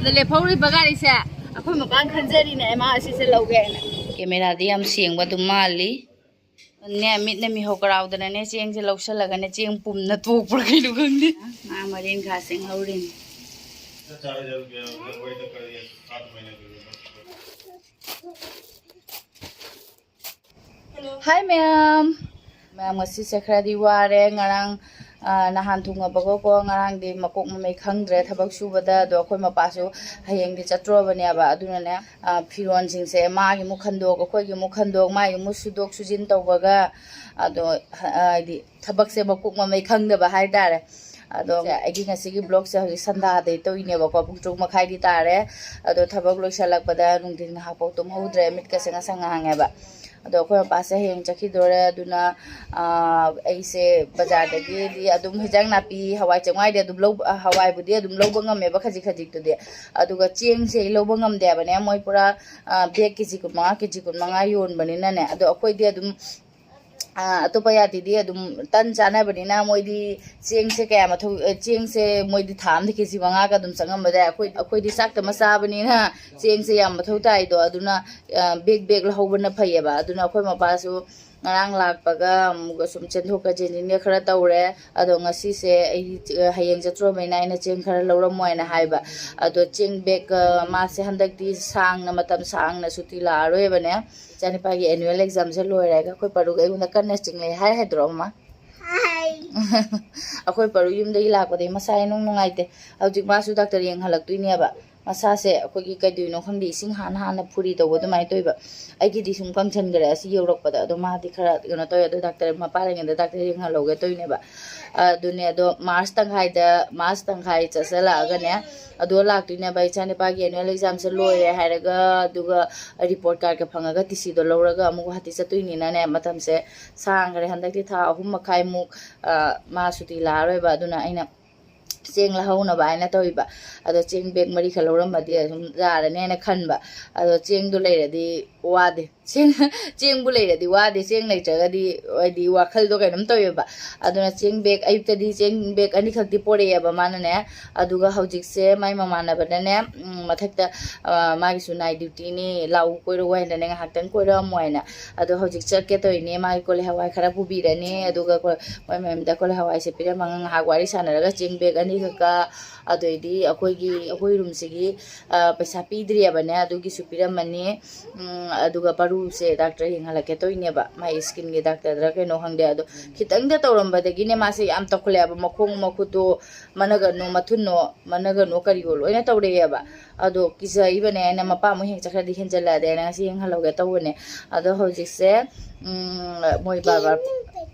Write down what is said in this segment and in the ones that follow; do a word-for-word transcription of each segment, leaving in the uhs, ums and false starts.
ꯑꯗ ꯂꯦꯞꯍꯧꯔꯤꯕ ꯒꯥꯔꯤꯁꯦ ꯑꯩꯈꯣꯏ ꯃꯄꯥꯅ ꯈꯟꯖꯔꯤꯅꯦ, ꯃꯥ ꯑꯁꯤꯁꯦ ꯂꯧꯒꯦ ꯍꯥꯏꯅ꯫ ꯀꯦꯃꯦꯔꯥꯗꯤ ꯌꯥꯝ ꯁꯦꯡꯕ ꯑꯗꯨꯝ ꯃꯥꯜꯂꯤ꯫ ꯅꯦ, ꯃꯤꯠꯅ ꯃꯤꯍꯧ ꯀꯔꯥꯎꯗꯅꯅꯦ ꯆꯦꯡꯁꯦ ꯂꯧꯁꯜꯂꯒꯅꯦ ꯆꯦꯡ ꯄꯨꯝꯅ ꯇꯣꯛꯄ꯭ꯔꯥ ꯀꯩꯅꯣ ꯈꯪꯗꯦ꯫ ꯉꯥ ꯃꯔꯦꯟ ꯈꯥ ꯁꯦꯡꯍꯧꯔꯤꯅꯤ꯫ ꯍꯥꯏ ꯃꯌꯥꯝ꯫ ꯃꯌꯥꯝ, ꯉꯁꯤꯁꯦ ꯈꯔꯗꯤ ꯋꯥꯔꯦ꯫ ꯉꯔꯥꯡ, ꯑ, ꯅꯍꯥꯟ ꯊꯨꯡꯉꯕꯒꯀꯣ, ꯉꯔꯥꯡꯗꯤ ꯃꯀꯣꯛ ꯃꯃꯩ ꯈꯪꯗ꯭ꯔꯦ ꯊꯕꯛ ꯁꯨꯕꯗ꯫ ꯑꯗꯣ ꯑꯩꯈꯣꯏ ꯃꯄꯥꯁꯨ ꯍꯌꯦꯡꯗꯤ ꯆꯠꯇ꯭ꯔꯣꯕꯅꯦꯕ꯫ ꯑꯗꯨꯅꯅꯦ, ꯑ, ꯐꯤꯔꯣꯟꯁꯤꯡꯁꯦ ꯃꯥꯒꯤ ꯑꯃꯨꯛ ꯈꯟꯗꯣꯛ, ꯑꯩꯈꯣꯏꯒꯤ ꯑꯃꯨꯛ ꯈꯟꯗꯣꯛ, ꯃꯥꯒꯤ ꯑꯃꯨꯛ ꯁꯨꯗꯣꯛ ꯁꯨꯖꯤꯟ ꯇꯧꯕꯒ, ꯑꯗꯣ, ꯍ-, ꯍꯥꯏꯗꯤ ꯊꯕꯛꯁꯦ ꯃꯀꯣꯛ ꯃꯃꯩ ꯈꯪꯗꯕ ꯍꯥꯏꯇꯥꯔꯦ꯫ ꯑꯗꯣ ꯑꯩꯒꯤ ꯉꯁꯤꯒꯤ vlogꯁꯦ ꯍꯧꯖꯤꯛ ꯁꯟꯗꯥꯗꯩ ꯇꯧꯔꯤꯅꯦꯕꯀꯣ, ꯄꯨꯡ ꯇꯔꯨꯛ ꯃꯈꯥꯏꯗꯤ ꯇꯥꯔꯦ꯫ ꯑꯗꯣ ꯊꯕꯛ ꯂꯣꯏꯁꯜꯂꯛꯄꯗ ꯅꯨꯡꯊꯤꯜ ꯉꯥꯏꯍꯥꯛꯐꯥꯎ ꯇꯨꯝꯍꯧꯗ꯭ꯔꯦ, ꯃꯤꯠꯀꯁꯦ ꯉꯁꯪ ꯉꯥꯡꯉꯦꯕ꯫ ꯑꯗꯣ ꯑꯩꯈꯣꯏ ꯃꯄꯥꯁꯦ ꯍꯌꯦꯡ ꯆꯠꯈꯤꯗꯣꯔꯦ, ꯑꯗꯨꯅ, ꯑꯥ, ꯑꯩꯁꯦ ꯕꯖꯥꯔꯗꯒꯤꯗꯤ ꯑꯗꯨꯝ ꯍꯤꯟꯖꯥꯡ ꯅꯥꯄꯤ, ꯍꯋꯥꯏ ꯆꯦꯡꯋꯥꯏꯗꯤ ꯑꯗꯨꯝ ꯂꯧꯕ, ꯍꯋꯥꯏꯕꯨꯗꯤ ꯑꯗꯨꯝ ꯂꯧꯕ ꯉꯝꯃꯦꯕ ꯈꯖꯤꯛ ꯈꯖꯤꯛꯇꯨꯗꯤ꯫ ꯑꯗꯨꯒ ꯆꯦꯡꯁꯦ ꯑꯩ ꯂꯧꯕ ꯉꯝꯗꯦꯕꯅꯦ, ꯃꯣꯏ ꯄꯨꯔꯥ, ꯑꯥ, bag ꯀꯦ ꯖꯤ ꯀꯨꯟꯃꯉꯥ, ꯀꯦ ꯖꯤ ꯀꯨꯟꯃꯉꯥ ꯌꯣꯟꯕꯅꯤꯅꯅꯦ꯫ ꯑꯗꯣ ꯑꯩꯈꯣꯏꯗꯤ ꯑꯗꯨꯝ, ꯑꯥ, ꯑꯇꯣꯞꯄ ꯌꯥꯇꯤꯗꯤ ꯑꯗꯨꯝ ꯇꯟ ꯆꯥꯅꯕꯅꯤꯅ ꯃꯣꯏꯗꯤ ꯆꯦꯡꯁꯦ ꯀꯌꯥ ꯃꯊꯧ, ꯑ, ꯆꯦꯡꯁꯦ ꯃꯣꯏꯗꯤ ꯊꯥ ꯑꯃꯗ ꯀꯦ ꯖꯤ ꯃꯉꯥꯒ ꯑꯗꯨꯝ ꯆꯪꯉꯝꯕꯗ, ꯑꯩꯈꯣꯏ, ꯑꯩꯈꯣꯏꯗꯤ ꯆꯥꯛꯇ ꯃꯆꯥꯕꯅꯤꯅ ꯆꯦꯡꯁꯦ ꯌꯥꯝ ꯃꯊꯧ ꯇꯥꯏꯗꯣ꯫ ꯑꯗꯨꯅ, ꯑ, bag bag ꯂꯧꯍꯧꯕꯅ ꯐꯩꯌꯦꯕ꯫ ꯑꯗꯨꯅ ꯑꯩꯈꯣꯏ ꯃꯄꯥꯁꯨ ꯉꯔꯥꯡ ꯂꯥꯛꯄꯒ ꯑꯃꯨꯛ ꯁꯨꯝ ꯆꯦꯟꯊꯣꯛꯀ ꯆꯦꯟꯁꯤꯟꯒ ꯈꯔ ꯇꯧꯔꯦ꯫ ꯑꯗꯣ ꯉꯁꯤꯁꯦ ꯑꯩ, ꯑ, ꯍꯌꯦꯡ ꯆꯠꯇ꯭ꯔꯣꯕꯅꯤꯅ ꯑꯩꯅ ꯆꯦꯡ ꯈꯔ ꯂꯧꯔꯝꯃꯣ ꯍꯥꯏꯅ ꯍꯥꯏꯕ꯫ ꯑꯗꯣ ꯆꯦꯡ bag, ꯑ, ꯃꯥꯁꯦ ꯍꯟꯗꯛꯇꯤ ꯁꯥꯡꯅ, ꯃꯇꯝ ꯁꯥꯡꯅ ꯁꯨꯇꯤ ꯂꯥꯛꯑꯔꯣꯏꯕꯅꯦ꯫ ꯏꯆꯥꯅꯨꯄꯥꯒꯤ annual examꯁꯦ ꯂꯣꯏꯔꯒ ꯑꯩꯈꯣꯏ ꯄꯥꯔꯨꯒ ꯑꯩꯉꯣꯟꯗ ꯀꯟꯅ ꯆꯤꯡꯂꯩ ꯍꯥꯏ ꯍꯥꯏꯗ꯭ꯔꯣ, ꯃꯃꯥ? ꯍꯥꯏ꯫ ꯑꯩꯈꯣꯏ ꯄꯥꯔꯨ ꯌꯨꯝꯗꯒꯤ ꯂꯥꯛꯄꯗꯒꯤ ꯃꯁꯥ ꯏꯅꯨꯡ ꯅꯨꯡꯉꯥꯏꯇꯦ꯫ ꯍꯧꯖꯤꯛ ꯃꯥꯁꯨ ꯗꯥꯛꯇꯔ ꯌꯦꯡꯍꯜꯂꯛꯇꯣꯏꯅꯦꯕ꯫ ꯃꯁꯥꯁꯦ ꯑꯩꯈꯣꯏꯒꯤ ꯀꯩꯗꯧꯅꯣ ꯈꯪꯗꯦ, ꯏꯁꯤꯡ ꯍꯥꯟꯅ ꯍꯥꯟꯅ ꯐꯨꯔꯤ ꯇꯧꯕ ꯑꯗꯨꯃꯥꯏꯅ ꯇꯧꯏꯕ꯫ ꯑꯩꯒꯤꯗꯤ ꯁꯨꯝ ꯀꯪꯁꯟꯈ꯭ꯔꯦ ꯑꯁꯤ ꯌꯧꯔꯛꯄꯗ, ꯑꯗꯣ ꯃꯥꯗꯤ ꯈꯔ ꯀꯩꯅꯣ ꯇꯧꯋꯦ꯫ ꯑꯗꯣ ꯗꯥꯛꯇꯔ ꯃꯄꯥ ꯂꯩꯉꯩꯗ ꯗꯥꯛꯇꯔ ꯌꯦꯡꯍꯜꯍꯧꯒꯦ ꯇꯧꯔꯤꯅꯦꯕ꯫ ꯑꯗꯨꯅꯦ, ꯑꯗꯣ March ꯇꯪꯈꯥꯏꯗ, March ꯇꯪꯈꯥꯏ ꯆꯠꯁꯜꯂꯛꯑꯒꯅꯦ, ꯑꯗꯣ ꯂꯥꯛꯇꯣꯏꯅꯦꯕ꯫ ꯏꯆꯥꯅꯨꯄꯥꯒꯤ annual examꯁꯦ ꯂꯣꯏꯔꯦ ꯍꯥꯏꯔꯒ, ꯑꯗꯨꯒ report cardꯀ ꯐꯪꯉꯒ ꯇꯤ ꯁꯤꯗꯣ ꯂꯧꯔꯒ ꯑꯃꯨꯛ ꯒꯨꯋꯥꯍꯥꯇꯤ ꯆꯠꯇꯣꯏꯅꯤꯅꯅꯦ, ꯃꯇꯝꯁꯦ ꯁꯥꯡꯈ꯭ꯔꯦ꯫ ꯍꯟꯗꯛꯇꯤ ꯊꯥ ꯑꯍꯨꯝ ꯃꯈꯥꯏꯃꯨꯛ, ꯑ, ꯃꯥ ꯁꯨꯇꯤ ꯂꯥꯛꯑꯔꯣꯏꯕ꯫ ꯑꯗꯨꯅ ꯑꯩꯅ ꯆꯦꯡ ꯂꯧꯍꯧꯅꯕ ꯍꯥꯏꯅ ꯇꯧꯔꯤꯕ꯫ ꯑꯗꯣ ꯆꯦꯡ bag ꯃꯔꯤꯈꯛ ꯂꯧꯔꯝꯃꯗꯤ ꯑꯗꯨꯝ ꯌꯥꯔꯅꯤ ꯍꯥꯏꯅ ꯈꯟꯕ꯫ ꯑꯗꯣ ꯆꯦꯡꯗꯣ ꯂꯩꯔꯗꯤ ꯋꯥꯗꯦ꯫ ꯆꯦꯡ, ꯆꯦꯡꯕꯨ ꯂꯩꯔꯗꯤ ꯋꯥꯗꯦ, ꯆꯦꯡ ꯂꯩꯇ꯭ꯔꯒꯗꯤ ꯍꯥꯏꯗꯤ ꯋꯥꯈꯜꯗꯣ ꯀꯩꯅꯣꯝ ꯇꯧꯋꯦꯕ꯫ ꯑꯗꯨꯅ ꯆꯦꯡ ꯕꯦꯒ, ꯑꯌꯨꯛꯇꯗꯤ ꯆꯦꯡ ꯕꯦꯒ ꯑꯅꯤꯈꯛꯇꯤ ꯄꯣꯔꯛꯑꯦꯕ ꯃꯥꯅꯅꯦ꯫ ꯑꯗꯨꯒ ꯍꯧꯖꯤꯛꯁꯦ ꯃꯥꯏ ꯃꯃꯥꯟꯅꯕꯅꯅꯦ, ꯎꯝ, ꯃꯊꯛꯇ, ꯑ, ꯃꯥꯒꯤꯁꯨ ꯅꯥꯏꯠ ꯗ꯭ꯌꯨꯇꯤꯅꯤ, ꯂꯥꯛꯎ ꯀꯣꯏꯔꯛꯎ ꯍꯥꯏꯅꯅꯦ, ꯉꯥꯏꯍꯥꯛꯇꯪ ꯀꯣꯏꯔꯛꯑꯝꯃꯣ ꯍꯥꯏꯅ꯫ ꯑꯗꯣ ꯍꯧꯖꯤꯛ ꯆꯠꯀꯦ ꯇꯧꯔꯤꯅꯦ꯫ ꯃꯥꯒꯤ ꯀꯣꯂꯤ ꯍꯋꯥꯏ ꯈꯔ ꯄꯨꯕꯤꯔꯅꯤ, ꯑꯗꯨꯒ ꯀꯣ-, ꯃꯣꯏ ꯃꯌꯨꯝꯗ ꯀꯣꯂꯤ ꯍꯋꯥꯏꯁꯦ ꯄꯤꯔꯝꯃꯒ ꯉꯥꯏꯍꯥꯛ ꯋꯥꯔꯤ ꯁꯥꯟꯅꯔꯒ ꯆꯦꯡ ꯕꯦꯒ ꯑꯅꯤꯈꯛꯀ, ꯑꯗꯩꯗꯤ ꯑꯩꯈꯣꯏꯒꯤ, ꯑꯩꯈꯣꯏ ꯔꯨꯝꯁꯤꯒꯤ, ꯑ, ꯄꯩꯁꯥ ꯄꯤꯗ꯭ꯔꯤꯑꯕꯅꯦ, ꯑꯗꯨꯒꯤꯁꯨ ꯄꯤꯔꯝꯃꯅꯤ꯫ ꯎꯝ, ꯑꯗꯨꯒ ꯄꯔꯨꯁꯦ ꯗꯥꯛꯇꯔ ꯌꯦꯡꯍꯜꯂꯛꯀꯦ ꯇꯧꯔꯤꯅꯦꯕ, ꯃꯥꯏ ꯁ꯭ꯀꯤꯟꯒꯤ ꯗꯥꯛꯇꯔꯗ ꯀꯩꯅꯣ ꯈꯪꯗꯦ꯫ ꯑꯗꯣ ꯈꯤꯇꯪꯗ ꯇꯧꯔꯝꯕꯗꯒꯤꯅꯦ ꯃꯥꯁꯦ ꯌꯥꯝ ꯇꯧꯈꯠꯂꯛꯑꯦꯕ, ꯃꯈꯣꯡ ꯃꯈꯨꯠꯇꯣ, ꯃꯅꯒꯅꯣ ꯃꯊꯨꯟꯅꯣ, ꯃꯅꯒꯅꯣ ꯀꯔꯤꯑꯣ ꯂꯣꯏꯅ ꯇꯧꯔꯛꯑꯦꯕ꯫ ꯑꯗꯣ ꯀꯤꯖꯩꯕꯅꯦ ꯑꯩꯅ, ꯃꯄꯥ ꯑꯃꯨꯛ ꯍꯦꯛ ꯆꯠꯈ꯭ꯔꯗꯤ ꯍꯦꯟꯖꯜꯂꯛꯑꯗꯤ ꯍꯥꯏꯅ ꯉꯁꯤ ꯌꯦꯡꯍꯜꯍꯧꯒꯦ ꯇꯧꯕꯅꯦ꯫ ꯑꯗꯣ ꯍꯧꯖꯤꯛꯁꯦ, ꯎꯝ, ꯃꯣꯏ ꯕꯥꯔ ꯕꯥꯔ,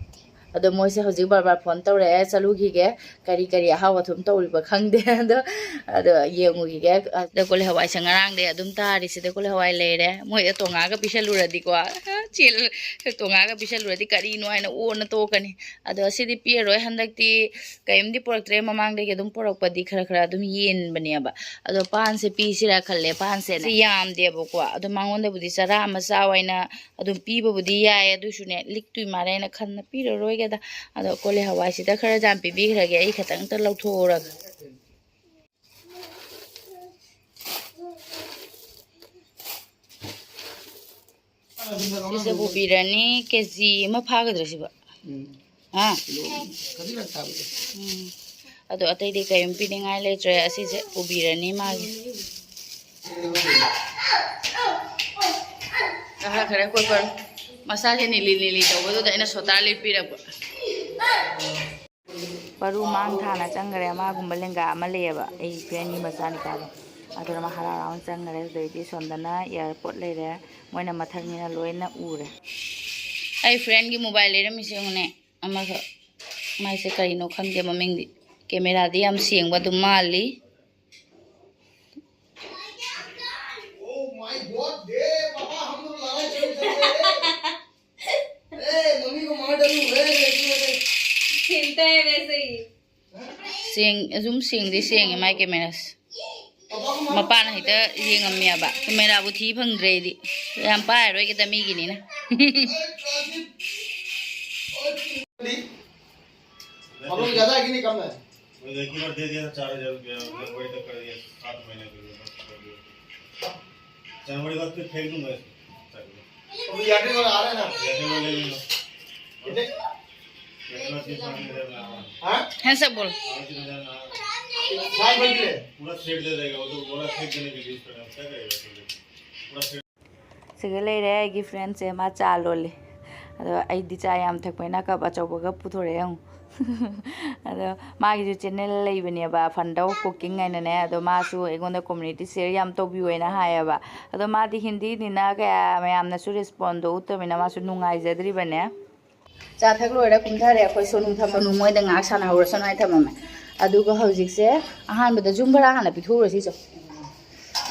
ꯑꯗꯣ ꯃꯣꯏꯁꯦ ꯍꯧꯖꯤꯛ ꯕꯥꯔ ꯕꯥꯔ ꯐꯣꯟ ꯇꯧꯔꯛꯑꯦ, ꯆꯠꯂꯨꯈꯤꯒꯦ꯫ ꯀꯔꯤ ꯀꯔꯤ ꯑꯍꯥꯎ ꯑꯊꯨꯝ ꯇꯧꯔꯤꯕ ꯈꯪꯗꯦ꯫ ꯑꯗꯣ, ꯑꯗꯣ ꯌꯦꯡꯉꯨꯈꯤꯒꯦ꯫ ꯑꯗ ꯀꯣꯂꯤ ꯍꯋꯥꯏꯁꯦ ꯉꯔꯥꯡꯗꯩ ꯑꯗꯨꯝ ꯇꯥꯔꯤꯁꯤꯗ ꯀꯣꯂꯤ ꯍꯋꯥꯏ ꯂꯩꯔꯦ꯫ ꯃꯣꯏꯗ ꯇꯣꯉꯥꯒ ꯄꯤꯁꯜꯂꯨꯔꯗꯤꯀꯣ, ꯆꯦꯜ-, ꯇꯣꯉꯥꯒ ꯄꯤꯁꯜꯂꯨꯔꯗꯤ ꯀꯔꯤꯅꯣ ꯍꯥꯏꯅ ꯑꯣꯟꯅ ꯇꯣꯛꯀꯅꯤ꯫ ꯑꯗꯣ ꯑꯁꯤꯗꯤ ꯄꯤꯔꯔꯣꯏ ꯍꯟꯗꯛꯇꯤ꯫ ꯀꯔꯤꯝꯗꯤ ꯄꯨꯔꯛꯇ꯭ꯔꯦ, ꯃꯃꯥꯡꯗꯒꯤ ꯑꯗꯨꯝ ꯄꯨꯔꯛꯄꯗꯤ ꯈꯔ ꯈꯔ ꯑꯗꯨꯝ ꯌꯦꯟꯕꯅꯦꯕ꯫ ꯑꯗꯣ ꯄꯥꯟꯁꯦ ꯄꯤꯁꯤꯔꯥ ꯈꯜꯂꯦ, ꯄꯥꯟꯁꯦ ꯁꯤ ꯌꯥꯝꯗꯦꯕꯀꯣ꯫ ꯑꯗꯣ ꯃꯉꯣꯟꯗꯕꯨꯗꯤ ꯆꯔꯥ ꯑꯃ ꯆꯥꯎ ꯍꯥꯏꯅ ꯑꯗꯨꯝ ꯄꯤꯕꯕꯨꯗꯤ ꯌꯥꯏ, ꯑꯗꯨꯁꯨꯅꯦ ꯂꯤꯛꯇꯣꯏ ꯃꯥꯜꯂꯦ ꯍꯥꯏꯅ ꯈꯟꯅ ꯄꯤꯔꯔꯣꯏꯒꯦꯗ꯫ ꯑꯗꯣ ꯀꯣꯂꯤ ꯍꯋꯥꯏꯁꯤꯗ ꯈꯔ ꯌꯥꯝ ꯄꯤꯕꯤꯈ꯭ꯔꯒꯦ, ꯑꯩ ꯈꯤꯇꯪꯇ ꯂꯧꯊꯣꯛꯎꯔꯒ꯫ ꯁꯤꯁꯦ ꯄꯨꯕꯤꯔꯅꯤ, ꯀꯦ ꯖꯤ ꯑꯃ ꯐꯥꯒꯗ꯭ꯔꯥ ꯁꯤꯕꯣ? ꯎꯝ꯫ ꯍꯥ? ꯀꯤꯂꯣ ꯈꯖꯤꯛ ꯈꯛ ꯇꯥꯕꯗꯣ꯫ ꯎꯝ꯫ ꯑꯗꯣ ꯑꯇꯩꯗꯤ ꯀꯔꯤꯝ ꯄꯤꯅꯤꯡꯉꯥꯏ ꯂꯩꯇ꯭ꯔꯦ, ꯑꯁꯤꯁꯦ ꯄꯨꯕꯤꯔꯅꯤ ꯃꯥꯒꯤ꯫ ꯈꯔ ꯈꯔ ꯀꯣꯏ ꯀꯣꯏ꯫ ꯃꯁꯥꯁꯦ ꯅꯤꯂꯤ ꯅꯤꯂꯤ ꯇꯧꯕꯗꯨꯗ ꯑꯩꯅ ꯁꯣꯇꯥ ꯂꯤꯠꯄꯤꯔꯛꯄ꯫ ꯄꯔꯨ ꯃꯥꯡ ꯊꯥꯅ ꯆꯪꯈ꯭ꯔꯦ꯫ ꯃꯥꯒꯨꯝꯕ ꯂꯦꯡꯒꯥ ꯑꯃ ꯂꯩꯌꯦꯕ, ꯑꯩ ꯐ꯭ꯔꯦꯟꯒꯤ ꯃꯆꯥꯅꯤꯄꯥꯗꯣ꯫ ꯑꯗꯨꯅ ꯃꯥ ꯍꯔꯥꯎ ꯍꯔꯥꯎꯅ ꯆꯪꯈ꯭ꯔꯦ꯫ ꯑꯗꯨꯗꯩꯗꯤ ꯁꯣꯝꯗꯅ ꯑꯦꯌꯥꯔꯄꯣꯔꯠ ꯂꯩꯔꯦ꯫ ꯃꯣꯏꯅ ꯃꯊꯛꯅꯤꯅ ꯂꯣꯏꯅ ꯎꯔꯦ꯫ ꯑꯩ ꯐ꯭ꯔꯦꯟꯒꯤ ꯃꯣꯕꯥꯏꯜ ꯂꯩꯔꯝꯃꯤꯁꯦ ꯌꯦꯡꯉꯨꯅꯦ꯫ ꯑꯃꯈꯛ, ꯃꯥꯏꯁꯦ ꯀꯔꯤꯅꯣ ꯈꯪꯗꯦ ꯃꯃꯤꯡꯗꯤ꯫ ꯀꯦꯃꯦꯔꯥꯗꯤ ꯌꯥꯝ ꯁꯦꯡꯕ ꯑꯗꯨꯝ ꯃꯥꯜꯂꯤ꯫ Oh my God, दे, पापा, हम लोग लाला चंद थे। ए, मम्मी को मार डालूं, ए, देखिए, देखिए। खेलता है वैसे ही। ꯁꯦꯡ-, ꯑꯗꯨꯝ ꯁꯦꯡꯗꯤ ꯁꯦꯡꯉꯦ ꯃꯥꯏ ꯀꯦꯃꯦꯔꯥꯁꯦ꯫ ꯃꯄꯥꯅ ꯍꯦꯛꯇ ꯌꯦꯡꯉꯝꯃꯦꯕ꯫ ꯀꯦꯃꯦꯔꯥꯕꯨ ꯊꯤ ꯐꯪꯗ꯭ꯔꯦ ꯑꯩꯗꯤ꯫ ꯌꯥꯝ ꯄꯥꯏꯔꯔꯣꯏꯒꯦꯗ ꯃꯤꯒꯤꯅꯤꯅ꯫ हम लोग ज्यादा है कि नहीं, कम है? वो एक ही बार दे दिया था चार हजार रुपया, वही तक कर दिया, सात महीने के लिए, बस कर दिया। जनवरी बाद फिर फेंक दूंगा इसको। अभी एयरटेल वाला आ रहा है ना? एयरटेल वाले ले लो। कितने? एयरटेल वाले तीन सौ नब्बे में आ रहा है। हाँ? ह्यांड्स अप बोल। और तीन हजार में आ रहा है। सात महीने के लिए? पूरा सेट दे देगा, वो तो बोला सेट देने के लिए, क्या करेगा फिर? पूरा सेट। ꯁꯤꯒ ꯂꯩꯔꯦ ꯑꯩꯒꯤ ꯐ꯭ꯔꯦꯟꯁꯦ, ꯃꯥ ꯆꯥ ꯂꯣꯜꯂꯤ꯫ ꯑꯗꯣ ꯑꯩꯗꯤ ꯆꯥ ꯌꯥꯝ ꯊꯛꯄꯅꯤꯅ ꯀꯞ ꯑꯆꯧꯕꯒ ꯄꯨꯊꯣꯔꯛꯑꯦ ꯑꯃꯨꯛ꯫ ꯑꯗꯣ ꯃꯥꯒꯤꯁꯨ ꯆꯦꯅꯦꯜ ꯂꯩꯕꯅꯦꯕ, ꯐꯟꯗꯧ ꯀꯨꯀꯤꯡ ꯍꯥꯏꯅꯅꯦ꯫ ꯑꯗꯣ ꯃꯥꯁꯨ ꯑꯩꯉꯣꯟꯗ ꯀꯝꯃ꯭ꯌꯨꯅꯤꯇꯤ ꯁꯤꯌꯔ ꯌꯥꯝ ꯇꯧꯕꯤꯌꯣꯅ ꯍꯥꯏꯌꯦꯕ꯫ ꯑꯗꯣ ꯃꯥꯗꯤ ꯍꯤꯟꯗꯤꯅꯤꯅ ꯀꯌꯥ ꯃꯌꯥꯝꯅꯁꯨ ꯔꯦꯁꯄꯣꯟꯗꯣ ꯎꯠꯇꯕꯅꯤꯅ ꯃꯥꯁꯨ ꯅꯨꯡꯉꯥꯏꯖꯗ꯭ꯔꯤꯕꯅꯦ꯫ ꯆꯥ ꯊꯛ ꯂꯣꯏꯔ ꯀꯨꯝꯊꯔꯦ ꯑꯩꯈꯣꯏ꯫ ꯁꯣꯅꯨ ꯊꯝꯃꯅꯨ, ꯃꯣꯏꯗ ꯉꯥꯏꯍꯥꯛ ꯁꯥꯟꯅꯍꯧꯔꯁꯅꯨ ꯍꯥꯏ ꯊꯝꯃꯝꯃꯦ꯫ ꯑꯗꯨꯒ ꯍꯧꯖꯤꯛꯁꯦ ꯑꯍꯥꯟꯕꯗ ꯌꯨꯝ ꯚꯔꯥ ꯍꯥꯟꯅ ꯄꯤꯊꯣꯛꯎꯔꯁꯤ ꯆꯣ꯫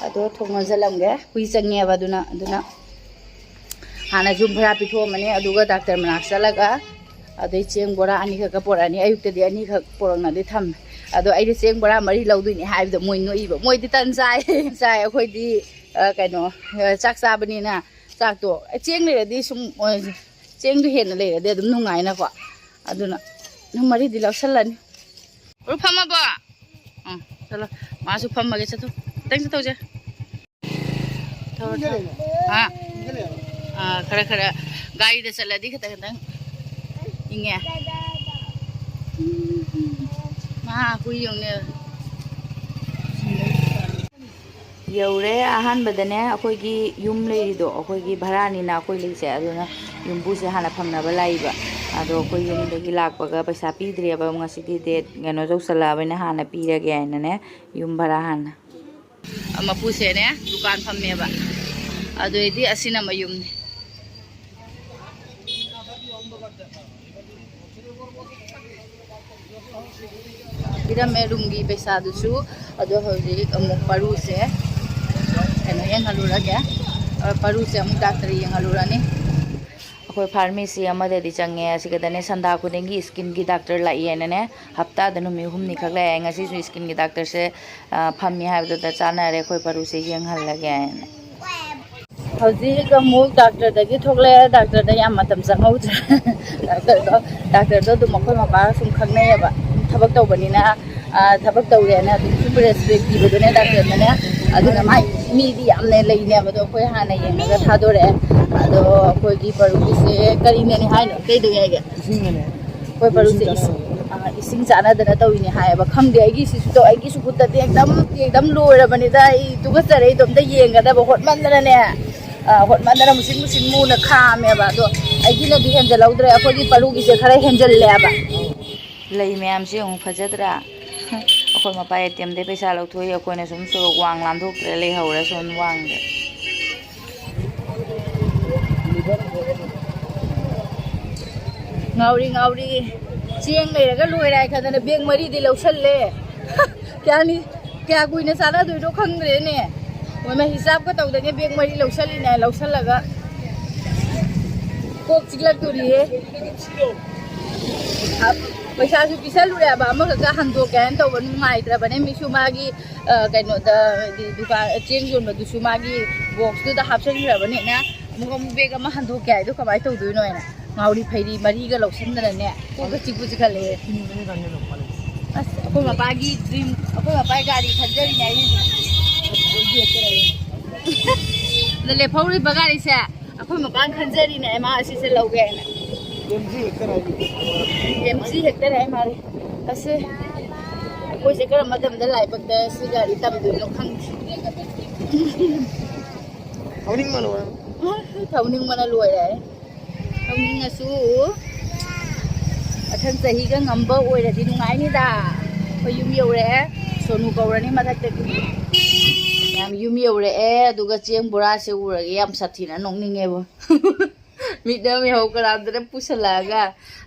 ꯑꯗꯣ ꯊꯣꯡ ꯂꯣꯟꯁꯤꯜꯂꯝꯒꯦ꯫ ꯍꯨꯏ ꯆꯪꯉꯦꯕ, ꯑꯗꯨꯅ, ꯑꯗꯨꯅ ꯍꯥꯟꯅ ꯌꯨꯝ ꯚꯔꯥ ꯄꯤꯊꯣꯛꯑꯝꯃꯅꯤ꯫ ꯑꯗꯨꯒ ꯗꯥꯛꯇꯔ ꯃꯅꯥꯛ ꯆꯠꯂꯒ ꯑꯗꯩ ꯆꯦꯡ ꯕꯣꯔꯥ ꯑꯅꯤꯈꯛꯀ ꯄꯣꯔꯛꯑꯅꯤ꯫ ꯑꯌꯨꯛꯇꯗꯤ ꯑꯅꯤꯈꯛ ꯄꯣꯔꯛꯅꯗꯤ ꯊꯝꯃꯦ꯫ ꯑꯗꯣ ꯑꯩꯗꯤ ꯆꯦꯡ ꯕꯣꯔꯥ ꯃꯔꯤ ꯂꯧꯗꯣꯏꯅꯦ ꯍꯥꯏꯕꯗ ꯃꯣꯏ ꯅꯣꯛꯏꯕ꯫ ꯃꯣꯏꯗꯤ ꯇꯟ ꯆꯥꯏ꯫ ꯆꯥꯏ꯫ ꯑꯩꯈꯣꯏꯗꯤ, ꯑ, ꯀꯩꯅꯣ, ꯑ, ꯆꯥꯛ ꯆꯥꯕꯅꯤꯅ ꯆꯥꯛꯇꯣ, ꯑꯦ, ꯆꯦꯡ ꯂꯩꯔꯗꯤ ꯁꯨꯝ, ꯑ, ꯆꯦꯡꯗꯣ ꯍꯦꯟꯅ ꯂꯩꯔꯗꯤ ꯑꯗꯨꯝ ꯅꯨꯡꯉꯥꯏꯅꯀꯣ꯫ ꯑꯗꯨꯅ ꯅꯪ ꯃꯔꯤꯗꯤ ꯂꯧꯁꯜꯂꯅꯤ꯫ ꯎꯔꯨ ꯐꯝꯃꯕꯣ? ꯎꯝ, ꯆꯠꯂꯣ꯫ ꯃꯥꯁꯨ ꯐꯝꯃꯒꯦ, ꯆꯠꯊꯣꯛ꯫ ꯈꯤꯇꯪ ꯆꯠꯊꯣꯛꯁꯦ꯫ ꯊꯧꯔꯣ, ꯊꯧꯔꯣ꯫ ꯍꯥ? ꯑꯥ, ꯈꯔ ꯈꯔ ꯒꯥꯔꯤꯗ ꯆꯠꯂꯗꯤ ꯈꯤꯇꯪ ꯈꯤꯇꯪ ꯏꯪꯉꯦ꯫ ꯃꯥ ꯍꯨꯏ ꯌꯦꯡꯉꯨꯅꯦ꯫ ꯌꯧꯔꯦ꯫ ꯑꯍꯥꯟꯕꯗꯅꯦ ꯑꯩꯈꯣꯏꯒꯤ ꯌꯨꯝ ꯂꯩꯔꯤꯗꯣ, ꯑꯩꯈꯣꯏꯒꯤ ꯚꯔꯥꯅꯤꯅ ꯑꯩꯈꯣꯏ ꯂꯩꯁꯦ, ꯑꯗꯨꯅ ꯌꯨꯝꯕꯨꯁꯦ ꯍꯥꯟꯅ ꯐꯝꯅꯕ ꯂꯥꯛꯏꯕ꯫ ꯑꯗꯣ ꯑꯩꯈꯣꯏ ꯌꯨꯝꯗꯒꯤ ꯂꯥꯛꯄꯒ ꯄꯩꯁꯥ ꯄꯤꯗ꯭ꯔꯦꯕ, ꯉꯁꯤꯗꯤ ꯗꯦꯠ ꯀꯩꯅꯣ ꯌꯧꯁꯜꯂꯛꯑꯕꯅꯤꯅ ꯍꯥꯟꯅ ꯄꯤꯔꯒꯦ ꯍꯥꯏꯅꯅꯦ ꯌꯨꯝ ꯚꯔꯥ ꯍꯥꯟꯅ꯫ ꯃꯄꯨꯁꯦꯅꯦ ꯗꯨꯀꯥꯟ ꯐꯝꯃꯦꯕ, ꯑꯗꯨꯏꯗꯤ ꯑꯁꯤꯅ ꯃꯌꯨꯝꯅꯤ꯫ ꯄꯤꯔꯝꯃꯦ ꯔꯨꯝꯒꯤ ꯄꯩꯁꯥꯗꯨꯁꯨ꯫ ꯑꯗꯣ ꯍꯧꯖꯤꯛ ꯑꯃꯨꯛ ꯄꯔꯨꯁꯦ ꯀꯩꯅꯣ ꯌꯦꯡꯍꯜꯂꯨꯔꯒꯦ꯫ ꯑ, ꯄꯔꯨꯁꯦ ꯑꯃꯨꯛ ꯗꯥꯛꯇꯔ ꯌꯦꯡꯍꯜꯂꯨꯔꯅꯤ꯫ ꯑꯩꯈꯣꯏ ꯐꯥꯔꯃꯥꯁꯤ ꯑꯃꯗꯗꯤ ꯆꯪꯉꯦ꯫ ꯑꯁꯤꯒꯗꯅꯦ ꯁꯟꯗꯥ ꯈꯨꯗꯤꯡꯒꯤ ꯁ꯭ꯀꯤꯟꯒꯤ ꯗꯥꯛꯇꯔ ꯂꯥꯛꯏ ꯍꯥꯏꯅꯅꯦ, ꯍꯞꯇꯥꯗ ꯅꯨꯃꯤꯠ ꯍꯨꯝꯅꯤꯈꯛ ꯂꯥꯛꯑꯦ꯫ ꯉꯁꯤꯁꯨ ꯁ꯭ꯀꯤꯟꯒꯤ ꯗꯥꯛꯇꯔꯁꯦ, ꯑ, ꯐꯝꯃꯤ ꯍꯥꯏꯕꯗꯨꯗ ꯆꯥꯟꯅꯔꯦ꯫ ꯑꯩꯈꯣꯏ ꯄꯔꯨꯁꯦ ꯌꯦꯡꯍꯜꯂꯒꯦ ꯍꯥꯏꯅ꯫ ꯍꯧꯖꯤꯛ ꯑꯃꯨꯛ ꯗꯥꯛꯇꯔꯗꯒꯤ ꯊꯣꯛꯂꯛꯑꯦ꯫ ꯗꯥꯛꯇꯔꯗ ꯌꯥꯝ ꯃꯇꯝ ꯆꯪꯍꯧꯗ꯭ꯔꯦ꯫ ꯗꯥꯛꯇꯔꯗꯣ, ꯗꯥꯛꯇꯔꯗꯣ ꯑꯗꯨꯝ ꯑꯩꯈꯣꯏ ꯃꯄꯥꯒ ꯁꯨꯝ ꯈꯪꯅꯩꯌꯦꯕ, ꯊꯕꯛ ꯇꯧꯕꯅꯤꯅ꯫ ꯑ, ꯊꯕꯛ ꯇꯧꯔꯦꯅ ꯑꯗꯨꯝ ꯁꯨꯝ ꯔꯦꯁꯄꯦꯛ ꯄꯤꯕꯗꯨꯅꯦ ꯗꯥꯛꯇꯔꯅꯅꯦ꯫ ꯑꯗꯨꯅ ꯃꯥꯏ ꯃꯤꯗꯤ ꯌꯥꯝꯅ ꯂꯩꯅꯦꯕ, ꯑꯗꯣ ꯑꯩꯈꯣꯏ ꯍꯥꯟꯅ ꯌꯦꯡꯉꯒ ꯊꯥꯗꯣꯔꯛꯑꯦ꯫ ꯑꯗꯣ ꯑꯩꯈꯣꯏꯒꯤ ꯄꯔꯨꯒꯤꯁꯦ ꯀꯔꯤꯅꯅꯤ ꯍꯥꯏꯅꯣ? ꯀꯩꯗꯧꯏ ꯍꯥꯏꯒꯦ? ꯏꯁꯤꯡꯅꯅꯦ꯫ ꯑꯩꯈꯣꯏ ꯄꯔꯨꯁꯦ ꯏꯁꯤꯡ ꯏꯁꯤꯡ, ꯆꯥꯟꯅꯗꯅ꯫ ꯑ, ꯏꯁꯤꯡ ꯆꯥꯟꯅꯗꯅ ꯇꯧꯔꯤꯅꯦ ꯍꯥꯏꯌꯦꯕ꯫ ꯈꯪꯗꯦ, ꯑꯩꯒꯤ ꯁꯤꯁꯨ ꯇꯧ-, ꯑꯩꯒꯤꯁꯨ ꯈꯨꯠꯇꯗꯤ ꯑꯦꯛꯗꯝ, ꯑꯦꯛꯗꯝ ꯂꯣꯏꯔꯕꯅꯤꯗ꯫ ꯑꯩ ꯇꯨꯀꯠꯆꯔꯦ, ꯏꯇꯣꯝꯇ ꯌꯦꯡꯒꯗꯕ ꯍꯣꯠꯃꯟꯗꯅꯅꯦ꯫ ꯑ, ꯍꯣꯠꯃꯟꯗꯅ ꯃꯨꯁꯤꯟ ꯃꯨꯁꯤꯟ ꯃꯨꯅ ꯈꯥꯝꯃꯦꯕ꯫ ꯑꯗꯣ ꯑꯩꯒꯤꯅꯗꯤ ꯍꯦꯟꯖꯜꯍꯧꯗ꯭ꯔꯦ, ꯑꯩꯈꯣꯏꯒꯤ ꯄꯔꯨꯒꯤꯁꯦ ꯈꯔ ꯍꯦꯟꯖꯜꯂꯦꯕ꯫ ꯂꯩ ꯃꯌꯥꯝꯁꯦ ꯌꯦꯡꯉꯨ, ꯐꯖꯗ꯭ꯔꯥ? ꯑꯩꯈꯣꯏ ꯃꯄꯥ ꯑꯦ ꯇꯤ ꯑꯦꯝꯗꯩ ꯄꯩꯁꯥ ꯂꯧꯊꯣꯛꯏ, ꯑꯩꯈꯣꯏꯅ ꯁꯨꯝ ꯁꯣꯔꯣꯛ ꯋꯥꯡ ꯂꯥꯟꯊꯣꯛꯇ꯭ꯔꯦ, ꯂꯩꯍꯧꯔꯦ ꯁꯣꯝ ꯋꯥꯡꯗ꯫ ꯉꯥꯎꯔꯤ ꯉꯥꯎꯔꯤ꯫ ꯆꯦꯡ ꯂꯩꯔꯒ ꯂꯣꯏꯔꯦ ꯍꯥꯏ ꯈꯟꯗꯅ ꯕꯦꯒ ꯃꯔꯤꯗꯤ ꯂꯧꯁꯜꯂꯦ꯫ ꯀꯌꯥꯅꯤ, ꯀꯌꯥ ꯀꯨꯏꯅ ꯆꯥꯟꯅꯗꯣꯏꯅꯣ ꯈꯪꯗ꯭ꯔꯦꯅꯦ꯫ ꯃꯣꯏ ꯃꯍꯤ ꯆꯥꯞꯀ ꯇꯧꯗꯒꯦ ꯕꯦꯒ ꯃꯔꯤ ꯂꯧꯁꯜꯂꯤꯅꯦ꯫ ꯂꯧꯁꯜꯂꯒ ꯀꯣꯛ ꯆꯤꯛꯂꯛꯇꯣꯔꯤꯍꯦ꯫ ꯑ, ꯄꯩꯁꯥꯁꯨ ꯄꯤꯁꯜꯂꯨꯔꯦꯕ, ꯑꯃꯈꯛꯇ ꯍꯟꯗꯣꯛꯀꯦ ꯍꯥꯏꯅ ꯇꯧꯕ ꯅꯨꯡꯉꯥꯏꯇ꯭ꯔꯕꯅꯦ꯫ ꯃꯤꯁꯨ ꯃꯥꯒꯤ, ꯑ, ꯀꯩꯅꯣꯗ, ꯍꯥꯏꯗꯤ ꯗꯨꯀꯥꯟ, ꯆꯦꯡ ꯌꯣꯟꯕꯗꯨꯁꯨ ꯃꯥꯒꯤ ꯕꯣꯛꯁꯇꯨꯗ ꯍꯥꯞꯆꯤꯟꯈ꯭ꯔꯕꯅꯤꯅ ꯑꯃꯨꯛ, ꯑꯃꯨꯛ ꯕꯦꯒ ꯑꯃ ꯍꯟꯗꯣꯛꯀꯦ ꯍꯥꯏꯗꯣ ꯀꯃꯥꯏꯅ ꯇꯧꯗꯣꯏꯅꯣ ꯍꯥꯏꯅ ꯉꯥꯎꯔꯤ ꯐꯩꯔꯤ ꯃꯔꯤꯒ ꯂꯧꯁꯤꯟꯗꯅꯅꯦ, ꯀꯣꯛꯀ ꯆꯤꯛꯄꯨ ꯆꯤꯛꯈꯠꯂꯛꯑꯦ꯫ ꯑꯁ, ꯑꯩꯈꯣꯏ ꯃꯄꯥꯒꯤ ꯗ꯭ꯔꯤꯝ, ꯑꯩꯈꯣꯏ ꯃꯄꯥꯒꯤ ꯒꯥꯔꯤ ꯈꯟꯖꯔꯤꯅꯦ ꯑꯩ꯫ ꯑꯗ ꯂꯦꯞꯍꯧꯔꯤꯕ ꯒꯥꯔꯤꯁꯦ ꯑꯩꯈꯣꯏ ꯃꯄꯥꯅ ꯈꯟꯖꯔꯤꯅꯦ, ꯃꯥ ꯑꯁꯤꯁꯦ ꯂꯧꯒꯦ ꯍꯥꯏꯅ꯫ ꯑꯦꯝ ꯖꯤ ꯍꯦꯛꯇ ꯍꯥꯏꯕꯤꯌꯨ꯫ ꯑꯦꯝ ꯖꯤ ꯍꯦꯛꯇ ꯍꯥꯏ ꯃꯥꯜꯂꯦ꯫ ꯑꯁꯦ, ꯑꯩꯈꯣꯏꯁꯦ ꯀꯔꯝꯕ ꯃꯇꯝꯗ ꯂꯥꯏꯕꯛꯇ ꯁꯤ ꯒꯥꯔꯤ ꯇꯝꯗꯣꯏꯅꯣ ꯈꯪꯗꯦ꯫ ꯊꯧꯅꯤꯡꯕꯅ ꯂꯣꯏꯔꯦ꯫ ꯊꯧꯅꯤꯡꯕꯅ ꯂꯣꯏꯔꯦ꯫ ꯊꯧꯅꯤꯡꯉꯁꯨ ꯃꯊꯪ ꯆꯍꯤꯒ ꯉꯝꯕ ꯑꯣꯏꯔꯗꯤ ꯅꯨꯡꯉꯥꯏꯅꯤꯗ꯫ ꯑꯩꯈꯣꯏ ꯌꯨꯝ ꯌꯧꯔꯛꯑꯦ꯫ ꯁꯣꯅꯨ ꯀꯧꯔꯅꯤ ꯃꯊꯛꯇꯒꯤ꯫ ꯌꯥꯝ ꯌꯨꯝ ꯌꯧꯔꯛꯑꯦ, ꯑꯗꯨꯒ ꯆꯦꯡ ꯕꯣꯔꯥꯁꯦ ꯎꯔꯒ ꯌꯥꯝ ꯁꯥꯊꯤꯅ ꯅꯣꯛꯅꯤꯡꯉꯦꯕ꯫ ꯃꯤꯠꯅ ꯃꯤꯍꯧ ꯀꯔꯥꯝꯗꯅ ꯄꯨꯁꯜꯂꯛꯑꯒ꯫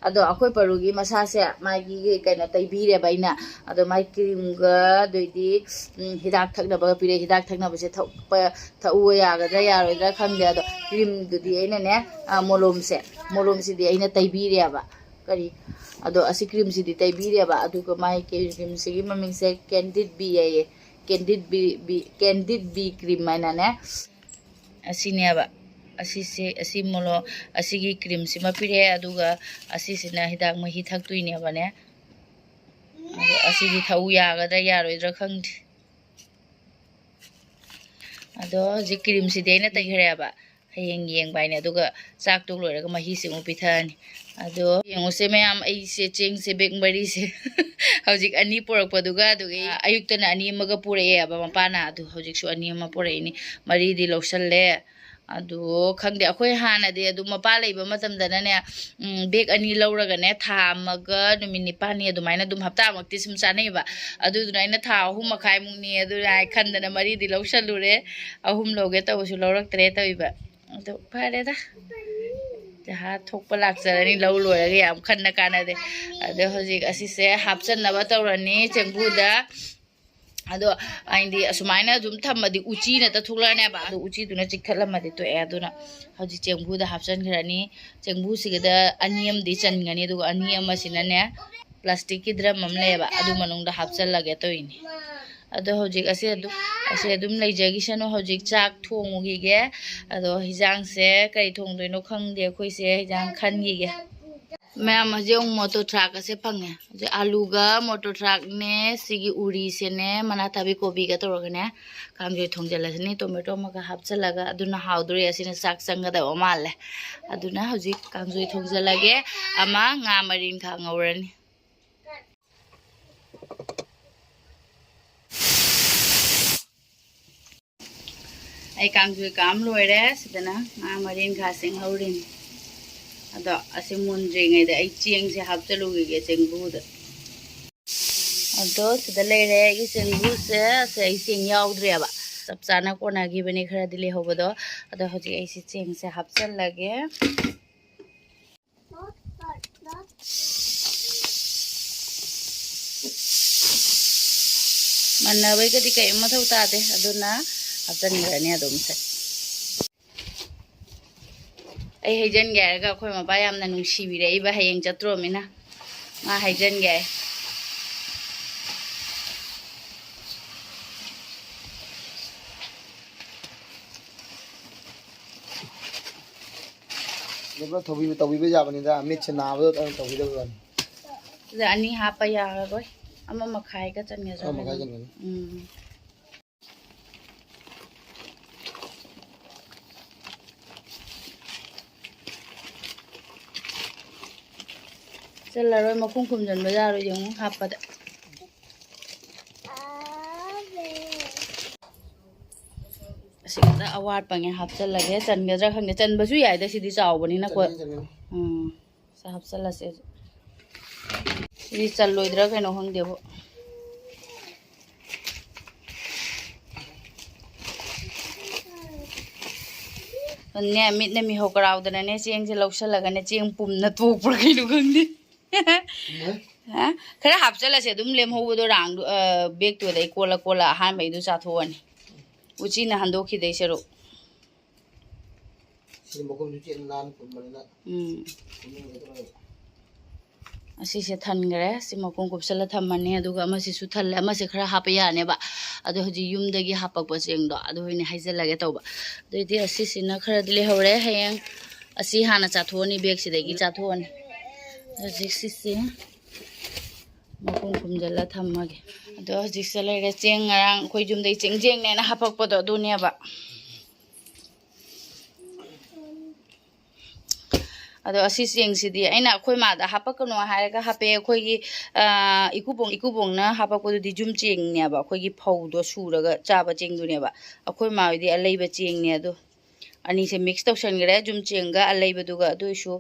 ꯑꯗꯣ ꯑꯩꯈꯣꯏ ꯄꯔꯨꯒꯤ ꯃꯁꯥꯁꯦ ꯃꯥꯒꯤ ꯀꯩꯅꯣ ꯇꯩꯕꯤꯔꯦꯕ ꯑꯩꯅ꯫ ꯑꯗꯣ ꯃꯥꯏ ꯀ꯭ꯔꯤꯝꯒ ꯑꯗꯩꯗꯤ, ꯎꯝ, ꯍꯤꯗꯥꯛ ꯊꯛꯅꯕꯒ ꯄꯤꯔꯛꯑꯦ꯫ ꯍꯤꯗꯥꯛ ꯊꯛꯅꯕꯁꯦ ꯊꯛꯄ, ꯊꯛꯎ ꯌꯥꯒꯗ꯭ꯔꯥ ꯌꯥꯔꯣꯏꯗ꯭ꯔꯥ ꯈꯪꯗꯦ꯫ ꯑꯗꯣ ꯀ꯭ꯔꯤꯝꯗꯨꯗꯤ ꯑꯩꯅꯅꯦ, ꯑ, ꯃꯣꯂꯣꯝꯁꯦ, ꯃꯣꯂꯣꯝꯁꯤꯗꯤ ꯑꯩꯅ ꯇꯩꯕꯤꯔꯦꯕ꯫ ꯀꯔꯤ? ꯑꯗꯣ ꯑꯁꯤ ꯀ꯭ꯔꯤꯝꯁꯤꯗꯤ ꯇꯩꯕꯤꯔꯦꯕ꯫ ꯑꯗꯨꯒ ꯃꯥꯏ ꯀ꯭ꯔꯤꯝꯁꯤꯒꯤ ꯃꯃꯤꯡꯁꯦ ꯀꯦꯟꯗꯤꯠ ꯕꯤ ꯍꯥꯏꯌꯦ꯫ Candid B, B, candid B cream ꯍꯥꯏꯅꯅꯦ꯫ ꯑꯁꯤꯅꯦꯕ꯫ ꯑꯁꯤꯁꯦ, ꯑꯁꯤ ꯃꯣꯂꯣ-, ꯑꯁꯤꯒꯤ ꯀ꯭ꯔꯤꯝꯁꯤꯃ ꯄꯤꯔꯛꯑꯦ꯫ ꯑꯗꯨꯒ ꯑꯁꯤꯁꯤꯅ ꯍꯤꯗꯥꯛ ꯃꯍꯤ ꯊꯛꯇꯣꯏꯅꯦꯕꯅꯦ꯫ ꯑꯗꯣ ꯑꯁꯤꯗꯤ ꯊꯛꯎ ꯌꯥꯒꯗ꯭ꯔꯥ ꯌꯥꯔꯣꯏꯗ꯭ꯔꯥ ꯈꯪꯗꯦ꯫ ꯑꯗꯣ ꯍꯧꯖꯤꯛ ꯀ꯭ꯔꯤꯝꯁꯤꯗꯤ ꯑꯩꯅ ꯇꯩꯈ꯭ꯔꯦꯕ꯫ ꯍꯌꯦꯡ ꯌꯦꯡꯕ ꯍꯥꯏꯅꯦ꯫ ꯑꯗꯨꯒ ꯆꯥꯛꯇꯣ ꯂꯣꯏꯔꯒ ꯃꯍꯤꯁꯦ ꯑꯃꯨꯛ ꯄꯤꯊꯛꯑꯅꯤ꯫ ꯑꯗꯣ ꯌꯦꯡꯉꯨꯁꯦ ꯃꯌꯥꯝ, ꯑꯩꯁꯦ ꯆꯦꯡꯁꯦ ꯕꯦꯛ ꯃꯔꯤꯁꯦ ꯍꯧꯖꯤꯛ ꯑꯅꯤ ꯄꯨꯔꯛꯄꯗꯨꯒ, ꯑꯗꯨꯒꯤ ꯑꯌꯨꯛꯇꯅ ꯑꯅꯤ ꯑꯃꯒ ꯄꯨꯔꯛꯑꯦꯕ ꯃꯄꯥꯅ, ꯑꯗꯨ ꯍꯧꯖꯤꯛꯁꯨ ꯑꯅꯤ ꯑꯃ ꯄꯨꯔꯛꯏꯅꯤ꯫ ꯃꯔꯤꯗꯤ ꯂꯧꯁꯜꯂꯦ꯫ ꯑꯗꯨ ꯈꯪꯗꯦ, ꯑꯩꯈꯣꯏ ꯍꯥꯟꯅꯗꯤ ꯑꯗꯨꯝ ꯃꯄꯥ ꯂꯩꯕ ꯃꯇꯝꯗꯅꯅꯦ, ꯎꯝ, ꯕꯦꯛ ꯑꯅꯤ ꯂꯧꯔꯒꯅꯦ, ꯊꯥ ꯑꯃꯒ ꯅꯨꯃꯤꯠ ꯅꯤꯄꯥꯜꯅꯤ ꯑꯗꯨꯃꯥꯏꯅ ꯑꯗꯨꯝ, ꯍꯞꯇꯥꯃꯛꯇꯤ ꯁꯨꯝ ꯆꯥꯅꯩꯕ꯫ ꯑꯗꯨꯗꯨꯅ ꯑꯩꯅ ꯊꯥ ꯑꯍꯨꯝ ꯃꯈꯥꯏꯃꯨꯛꯅꯤ ꯑꯗꯨꯅ ꯍꯥꯏ ꯈꯟꯗꯅ ꯃꯔꯤꯗꯤ ꯂꯧꯁꯜꯂꯨꯔꯦ꯫ ꯑꯍꯨꯝ ꯂꯧꯒꯦ ꯇꯧꯕꯁꯨ ꯂꯧꯔꯛꯇ꯭ꯔꯦ ꯇꯧꯏꯕ꯫ ꯑꯗꯨ ꯐꯔꯦꯗ, ꯖꯍꯥ ꯊꯣꯛꯄ ꯂꯥꯛꯆꯔꯅꯤ, ꯂꯧ ꯂꯣꯏꯔꯒ ꯌꯥꯝ ꯈꯟꯅ ꯀꯥꯟꯅꯗꯦ꯫ ꯑꯗꯣ ꯍꯧꯖꯤꯛ ꯑꯁꯤꯁꯦ ꯍꯥꯞꯆꯟꯅꯕ ꯇꯧꯔꯅꯤ ꯆꯦꯡꯕꯨꯗ꯫ ꯑꯗꯣ ꯍꯥꯏꯗꯤ ꯑꯁꯨꯃꯥꯏꯅ ꯑꯗꯨꯝ ꯊꯝꯃꯗꯤ ꯎꯆꯤꯅꯇ ꯊꯣꯛꯂꯛꯑꯅꯦꯕ꯫ ꯑꯗꯣ ꯎꯆꯤꯗꯨꯅ ꯆꯤꯛꯊꯠꯂꯝꯃꯗꯤ ꯇꯣꯛꯑꯦ꯫ ꯑꯗꯨꯅ ꯍꯧꯖꯤꯛ ꯆꯦꯡꯕꯨꯗ ꯍꯥꯞꯆꯟꯈ꯭ꯔꯅꯤ꯫ ꯆꯦꯡꯕꯨꯁꯤꯒꯗ ꯑꯅꯤ ꯑꯃꯗꯤ ꯆꯟꯒꯅꯤ, ꯑꯗꯨꯒ ꯑꯅꯤ ꯑꯃꯁꯤꯅꯅꯦ ꯄ꯭ꯂꯥꯁꯇꯤꯛꯀꯤ ꯗ꯭ꯔꯝ ꯑꯃ ꯂꯩꯌꯦꯕ, ꯑꯗꯨ ꯃꯅꯨꯡꯗ ꯍꯥꯞꯆꯜꯂꯒꯦ ꯇꯧꯔꯤꯅꯤ꯫ ꯑꯗꯣ ꯍꯧꯖꯤꯛ ꯑꯁꯤ ꯑꯗꯨꯝ, ꯑꯁꯤ ꯑꯗꯨꯝ ꯂꯩꯖꯈꯤꯁꯅꯨ꯫ ꯍꯧꯖꯤꯛ ꯆꯥꯛ ꯊꯣꯡꯉꯨꯈꯤꯒꯦ꯫ ꯑꯗꯣ ꯍꯤꯟꯖꯥꯡꯁꯦ ꯀꯔꯤ ꯊꯣꯡꯗꯣꯏꯅꯣ ꯈꯪꯗꯦ꯫ ꯑꯩꯈꯣꯏꯁꯦ ꯍꯤꯟꯖꯥꯡ ꯈꯟꯈꯤꯒꯦ꯫ ꯃꯌꯥꯝ, ꯍꯧꯖꯤꯛ ꯑꯃꯨꯛ ꯃꯣꯇꯣꯔ ꯊ꯭ꯔꯥꯛꯀꯁꯦ ꯐꯪꯉꯦ꯫ ꯍꯧꯖꯤꯛ ꯑꯂꯨꯒ ꯃꯣꯇꯣꯔ ꯊ꯭ꯔꯥꯛꯅꯦ, ꯁꯤꯒꯤ ꯎꯔꯤꯁꯦꯅꯦ, ꯃꯅꯥ ꯊꯥꯕꯤ ꯀꯣꯕꯤꯒ ꯇꯧꯔꯒꯅꯦ, ꯀꯥꯡꯁꯣꯏ ꯊꯣꯡꯖꯤꯜꯂꯁꯤꯅꯤ꯫ ꯇꯣꯃꯦꯇꯣ ꯑꯃꯒ ꯍꯥꯞꯆꯤꯜꯂꯒ, ꯑꯗꯨꯅ ꯍꯥꯎꯗꯣꯔꯤ꯫ ꯑꯁꯤꯅ ꯆꯥꯛ ꯆꯪꯒꯗꯕ ꯃꯥꯜꯂꯦ꯫ ꯑꯗꯨꯅ ꯍꯧꯖꯤꯛ ꯀꯥꯡꯁꯣꯏ ꯊꯣꯡꯖꯤꯜꯂꯒꯦ꯫ ꯑꯃ ꯉꯥ ꯃꯔꯤꯟꯈꯥ ꯉꯧꯔꯅꯤ꯫ ꯑꯩ ꯀꯥꯡꯁꯣꯏ ꯀꯥꯝ ꯂꯣꯏꯔꯦ꯫ ꯁꯤꯗꯅ ꯉꯥ ꯃꯔꯤꯟꯈꯥꯁꯦ ꯉꯧꯔꯤꯅꯤ꯫ ꯑꯗꯣ ꯑꯁꯤ ꯃꯨꯟꯗ꯭ꯔꯤꯉꯩꯗ ꯑꯩ ꯆꯦꯡꯁꯦ ꯍꯥꯞꯆꯜꯂꯨꯈꯤꯒꯦ ꯆꯦꯡꯕꯨꯗ꯫ ꯑꯗꯣ ꯁꯤꯗ ꯂꯩꯔꯦ ꯑꯩꯒꯤ ꯆꯦꯡꯕꯨꯁꯦ꯫ ꯑꯁꯦ ꯑꯩ ꯆꯦꯡ ꯌꯥꯎꯗ꯭ꯔꯦꯕ꯫ ꯆꯞ ꯆꯥꯅ ꯀꯣꯟꯅꯈꯤꯕꯅꯦ ꯈꯔꯗꯤ ꯂꯩꯍꯧꯕꯗꯣ꯫ ꯑꯗꯣ ꯍꯧꯖꯤꯛ ꯑꯩꯁꯦ ꯆꯦꯡꯁꯦ ꯍꯥꯞꯆꯤꯜꯂꯒꯦ꯫ ꯃꯟꯅꯕꯩꯒꯗꯤ ꯀꯔꯤꯝ ꯃꯊꯧ ꯇꯥꯗꯦ, ꯑꯗꯨꯅ ꯍꯥꯞꯆꯤꯟꯈ꯭ꯔꯅꯤ ꯑꯗꯨꯝꯁꯦ꯫ ꯑꯩ ꯍꯩꯖꯤꯟꯒꯦ ꯍꯥꯏꯔꯒ ꯑꯩꯈꯣꯏ ꯃꯄꯥ ꯌꯥꯝꯅ ꯅꯨꯡꯁꯤꯕꯤꯔꯛꯏꯕ, ꯍꯌꯦꯡ ꯆꯠꯇ꯭ꯔꯣꯃꯤꯅ꯫ ꯃꯥ ꯍꯩꯖꯤꯟꯒꯦ ꯍꯥꯏ꯫ ꯁꯤꯗ ꯄꯨꯂꯞ ꯇꯧꯕꯤꯕ, ꯇꯧꯕꯤꯕ ꯌꯥꯕꯅꯤꯗ, ꯃꯤꯠꯁꯦ ꯅꯥꯕꯗꯣ ꯇꯧꯕꯤꯗꯕ ꯋꯥꯅꯤ꯫ ꯁꯤꯗ ꯑꯅꯤ ꯍꯥꯞꯄ ꯌꯥꯔꯔꯣꯏ, ꯑꯃ ꯃꯈꯥꯏꯒ ꯆꯟꯒꯗ꯭ꯔꯥ ꯑꯃ ꯃꯈꯥꯏ ꯀꯩꯅꯣ꯫ ꯆꯟꯒꯅꯤ꯫ ꯎꯝ꯫ ꯆꯜꯂꯔꯣꯏ, ꯃꯈꯨꯝ ꯈꯨꯝꯖꯤꯟꯕ ꯌꯥꯔꯣꯏ, ꯌꯦꯡꯉꯨ ꯍꯥꯞꯄꯗ꯫ ꯑꯁꯤꯗ ꯑꯋꯥꯠꯄꯉꯩ ꯍꯥꯞꯆꯜꯂꯒꯦ꯫ ꯆꯟꯒꯗ꯭ꯔꯥ ꯈꯪꯗꯦ, ꯆꯟꯕꯁꯨ ꯌꯥꯏꯗ, ꯁꯤꯗꯤ ꯆꯥꯎꯕꯅꯤꯅꯀꯣ꯫ ꯆꯟꯒꯅꯤ, ꯆꯟꯒꯅꯤ꯫ ꯎꯝ꯫ ꯁꯤ ꯍꯥꯞꯆꯜꯂꯁꯦ꯫ ꯁꯤꯗꯤ ꯆꯜꯂꯣꯏꯗ꯭ꯔꯥ ꯀꯩꯅꯣ ꯈꯪꯗꯦꯕꯨ꯫ ꯅꯦ, ꯃꯤꯠꯅ ꯃꯤꯍꯧ ꯀꯔꯥꯎꯗꯅꯅꯦ, ꯆꯦꯡꯁꯦ ꯂꯧꯁꯜꯂꯒꯅꯦ, ꯆꯦꯡ ꯄꯨꯝꯅ ꯇꯣꯛꯄ꯭ꯔꯥ ꯀꯩꯅꯣ ꯈꯪꯗꯦ꯫ ꯍꯥ? ꯈꯔ ꯍꯥꯞꯆꯜꯂꯁꯦ, ꯑꯗꯨꯝ ꯂꯦꯝꯍꯧꯕꯗꯣ ꯔꯥꯡꯗꯣ, ꯑ, ꯕꯦꯛꯇꯨꯗꯩ ꯀꯣꯜꯂ ꯀꯣꯜꯂ ꯑꯍꯥꯟꯕꯩꯗꯨ ꯆꯥꯊꯣꯛꯑꯅꯤ꯫ ꯎꯆꯤꯅ ꯍꯟꯗꯣꯛꯈꯤꯗꯩ ꯁꯔꯨꯛ꯫ ꯁꯤ ꯃꯈꯨꯝꯁꯨ ꯆꯦꯠꯅ ꯅꯥꯟꯅ ꯈꯨꯝꯕꯅꯤꯅ ꯎꯝ꯫ ꯈꯨꯝꯅꯤꯡꯒꯗꯧꯔꯦ꯫ ꯑꯁꯤꯁꯦ ꯊꯟꯈ꯭ꯔꯦ꯫ ꯁꯤ ꯃꯈꯨꯝ ꯀꯨꯞꯁꯜꯂ ꯊꯝꯃꯅꯤ꯫ ꯑꯗꯨꯒ ꯑꯃꯁꯤꯁꯨ ꯊꯜꯂꯦ꯫ ꯑꯃꯁꯦ ꯈꯔ ꯍꯥꯞꯄ ꯌꯥꯅꯦꯕ꯫ ꯑꯗꯣ ꯍꯧꯖꯤꯛ ꯌꯨꯝꯗꯒꯤ ꯍꯥꯄꯛꯄ ꯆꯦꯡꯗꯣ ꯑꯗꯨ ꯑꯣꯏꯅ ꯍꯩꯖꯤꯜꯂꯒꯦ ꯇꯧꯕ꯫ ꯑꯗꯨꯏꯗꯤ ꯑꯁꯤꯁꯤꯅ ꯈꯔꯗꯤ ꯂꯩꯍꯧꯔꯦ꯫ ꯍꯌꯦꯡ ꯑꯁꯤ ꯍꯥꯟꯅ ꯆꯥꯊꯣꯛꯑꯅꯤ, ꯕꯦꯒꯁꯤꯗꯒꯤ ꯆꯥꯊꯣꯛꯑꯅꯤ꯫ ꯍꯧꯖꯤꯛ ꯁꯤꯁꯦ ꯃꯈꯨꯝ ꯈꯨꯝꯖꯤꯜꯂ ꯊꯝꯃꯒꯦ꯫ ꯑꯗꯣ ꯍꯧꯖꯤꯛꯁꯦ ꯂꯩꯔꯦ ꯆꯦꯡ, ꯉꯔꯥꯡ ꯑꯩꯈꯣꯏ ꯌꯨꯝꯗꯩ ꯆꯦꯡ ꯆꯦꯡꯅꯦꯅ ꯍꯥꯄꯛꯄꯗꯣ ꯑꯗꯨꯅꯦꯕ꯫ ꯑꯗꯣ ꯑꯁꯤ ꯆꯦꯡꯁꯤꯗꯤ ꯑꯩꯅ ꯑꯩꯈꯣꯏ ꯃꯥꯗ ꯍꯥꯄꯛꯀꯅꯣ ꯍꯥꯏꯔꯒ ꯍꯥꯄꯛꯑꯦ꯫ ꯑꯩꯈꯣꯏꯒꯤ, ꯑ, ꯏꯀꯨꯕꯣꯛ, ꯏꯀꯨꯕꯣꯛꯅ ꯍꯥꯄꯛꯄꯗꯨꯗꯤ ꯌꯨꯝ ꯆꯦꯡꯅꯦꯕ, ꯑꯩꯈꯣꯏꯒꯤ ꯐꯧꯗꯣ ꯁꯨꯔꯒ ꯆꯥꯕ ꯆꯦꯡꯗꯨꯅꯦꯕ꯫ ꯑꯩꯈꯣꯏ ꯃꯥ ꯍꯣꯏꯗꯤ ꯑꯂꯩꯕ ꯆꯦꯡꯅꯦ꯫ ꯑꯗꯣ ꯑꯅꯤꯁꯦ mix ꯇꯧꯁꯟꯈ꯭ꯔꯦ, ꯌꯨꯝ ꯆꯦꯡꯒ ꯑꯂꯩꯕꯗꯨꯒ꯫ ꯑꯗꯨ ꯑꯣꯏꯁꯨ